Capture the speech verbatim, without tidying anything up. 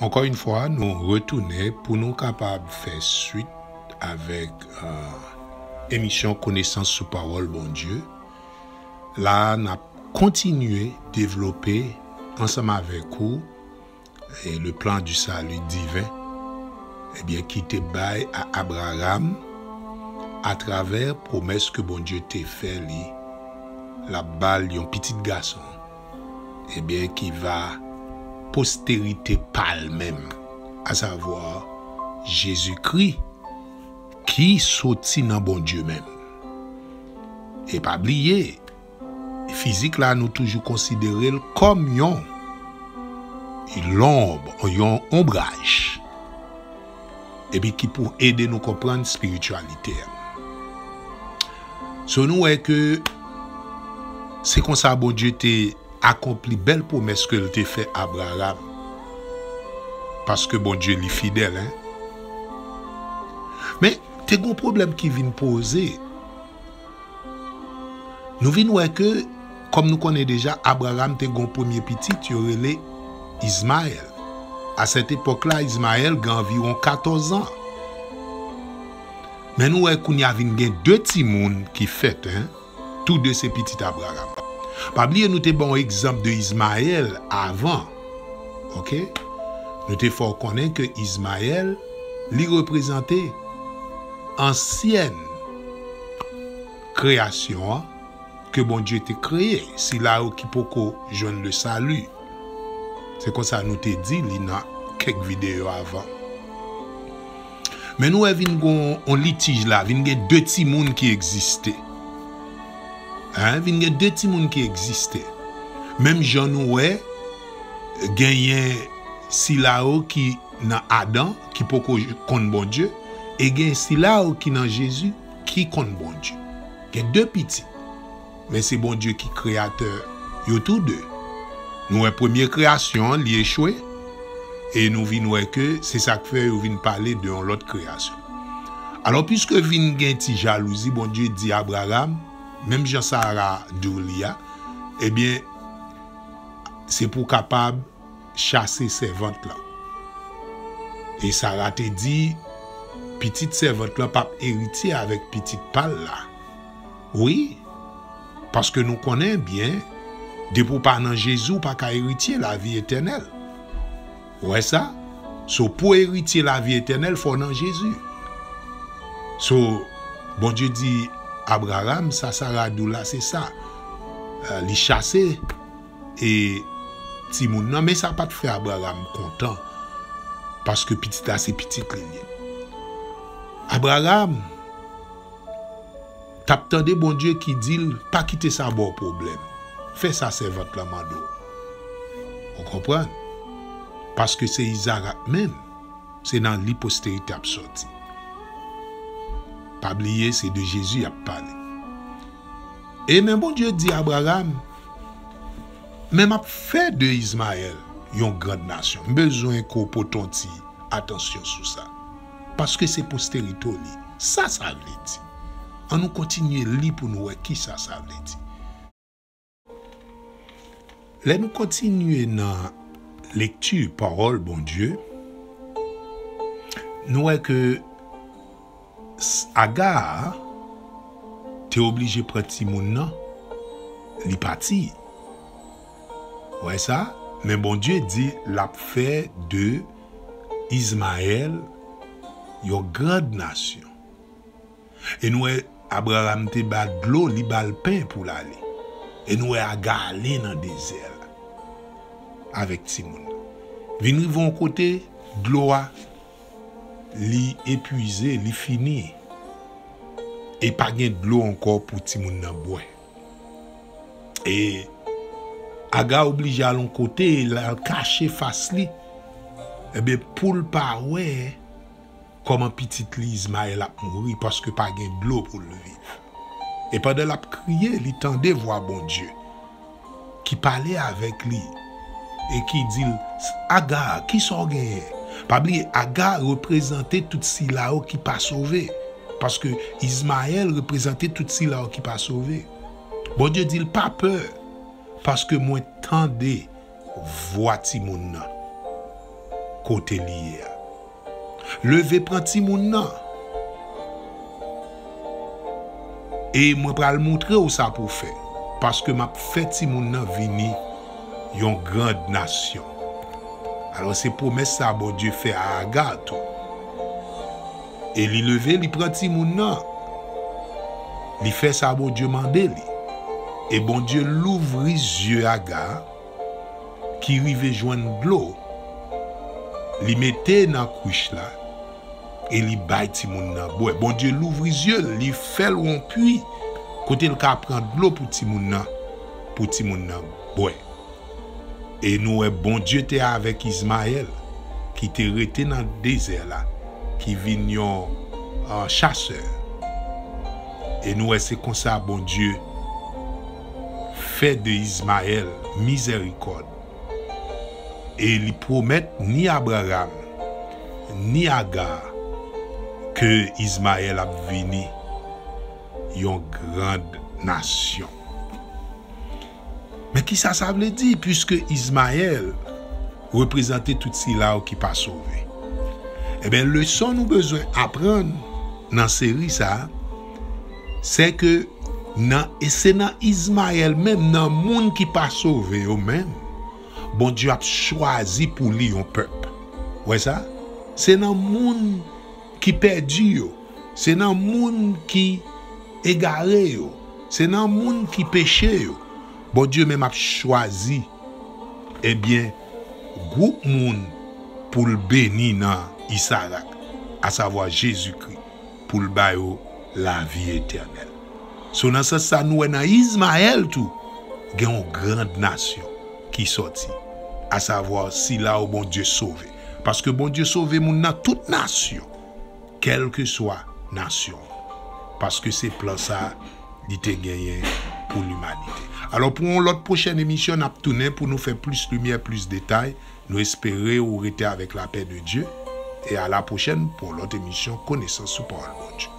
Ankò yon fwa, nou retounen pou nou kapab fè swit avèk, euh, emisyon Konesans sou Pawòl Bondye. La, n ap kontinye devlope ansanm avèk ou, e, le plan du salut divin, ebyen, ki te bay a Abraram atravè pwomès ke Bondye te fè li, l ap ba l yon pitit gason, ebyen, ki va posterite pa l menm, asavwa Jezikri, ki soti nan Bondye menm. E pa bliye, fizik la, nou toujou konsidere l kòm yon lonb, yon onbraj, epi ki pou ede nou konprann espirityalite a. So, nou wè ke se konsa Bondye te akonpli bèl pwomès ke l te fè Abraram, paske Bondye li fidèl, en. Men, te gon pwoblèm ki vin poze. Nou vin wè ke, kòm nou konnen deja, Abraram te gon premye pitit, yo rele Izmayèl. A sèt epòk la, Izmayèl gen anviwon katòz an. Men nou wè kounye a vin gen de timoun ki fèt, en. Tou de se pitit Abraram. Pa bliye nou te ba w egzanp de Izmayèl avan. Oke? Nou te fè w konnen ke Izmayèl, li reprezante ansyèn kreyasyon an ke Bondye te kreye, sila yo ki poko jwenn le salut. Se konsa nou te di li nan kèk videyo avan. Men nou wè vin gon on litij la, vin gen de timoun ki egziste. Hein, vin gen de timoun ki egziste. Menm jan nou wè, genyen sila yo ki nan Adan, ki poko konn Bondye, e gen sila yo ki nan Jezi, ki konn Bondye. Gen de pitit. Men se Bondye ki kreyatè yo tou de. Nou wè premye kreyasyon an, li echwe, e nou vin wè ke se sa k fè yo vin pale de yon lòt kreyasyon. Alò, piske vin gen ti jalouzi, Bondye di Abraram, menm jan Sara di w li a, ebyen, se pou w kapab chase sèvant lan. E Sara te di, pitit sèvant lan p ap eritye avèk pitit pa l la. Wi, paske nou konnen byen, depi w pa nan Jezi, w pa ka eritye lavi etènèl. Ou wè sa? So, pou eritye lavi etènèl, fò w nan Jezi. So, Bondye di Abraram, sa Sara di w la, se sa. Euh, li chase e timoun nan, men sa pa t fè Abraram kontan, paske pitit la se pitit li ye. Abraram t ap tande Bondye ki di l, pa kite sa ba w pwoblèm. Fè sa sèvant lan mande w. Ou konprann? Paske se Izarak menm, se nan li posterite ap sòti. Pa bliye, se de Jezi y ap pale. E men Bondye di Abraram, men m ap fè de Izmayèl yon grand nasyon. M bezwen ke w pote yon ti atansyon sou sa. Paske se posterite w li. Sa sa vle di? An nou kontinye li pou nou wè kisa sa vle di. Lè nou kontinye nan lekti pawòl Bondye, nou wè ke s-, Aga te oblije pran timoun nan, li pati. Ou wè sa? Men Bondye di l ap fè de Izmayèl yon grand nasyon. E nou wè Abraram te ba dlo, li ba l pen pou l ale. E nou wè Aga ale nan dezè la avèk timoun nan. Vin rive yon kote, dlo a, li epwize, li fini. E pa gen dlo ankò pou timoun nan bwè. E Aga oblije al yon kote, l al kache fas li. Ebyen, pou l pa wè kòman pitit li Izmayèl ap mouri, paske pa gen dlo pou l viv. E pandan l ap kriye, li tande vwa Bondye ki pale avèk li e ki di l, Aga, kisa w genyen? Pa bliye, Aga reprezante tout sila yo ki pa sove, paske Izmayèl reprezante tout sila yo ki pa sove. Bondye di l, pa pè, paske mwen tande vwa timoun nan. kote li ye a. Leve pran timoun nan. E mwen pral montre w sa pou w fè. Paske m ap fè timoun nan vini yon grand nasyon. Alò, se pwomès sa Bondye fè a Aga tou. E li leve, li pran timoun nan. Li fè sa Bondye mande li. E Bondye louvri zye Aga, ki rive jwenn dlo. Li mete nan kwich la, e li bay timoun nan bwè. Bondye louvri zye l, li fè l yon pwi, kote l ka pran dlo pou timoun nan, pou timoun nan bwè. E nou wè Bondye te avèk Izmayèl, ki te rete nan dezè la, ki vin yon, ah, chasè. E nou wè se konsa Bondye fè de Izmayèl mizèrikòd. E li pwomèt ni Abraram, ni Aga, ke Izmayèl ap vini yon grand nasyon. Men kisa sa vle di, piske Izmayèl reprezante tout sila yo ki pa sove? Ebyen, leson nou bezwen aprann nan seri sa a, se ke nan, e se nan Izmayèl menm, nan moun ki pa sove yo menm, Bondye ap chwazi pou li yon pèp. Wè sa? Se nan moun ki pèdi yo, se nan moun ki egare yo, se nan moun ki peche yo, Bondye menm ap chwazi, ebyen, gwoup moun pou l beni nan Isarak, asavwa Jezikri, pou l ba yo lavi etènèl. So, nan sans sa, nou wè nan Izmayèl tou, gen yon grand nasyon ki sòti, asavwa sila yo Bondye sove. Paske Bondye sove moun nan tout nasyon, kèlkeswa nasyon an. Paske se plan sa li te genyen pou limanite. Alò, pou yon lòt pwochèn emisyon, n ap tounen pou nou fè plis limyè, plis detay. Nou espere ou rete avèk lapè de Dye. E a la pwochèn pou yon lòt emisyon Konesans sou Pawòl Bondye.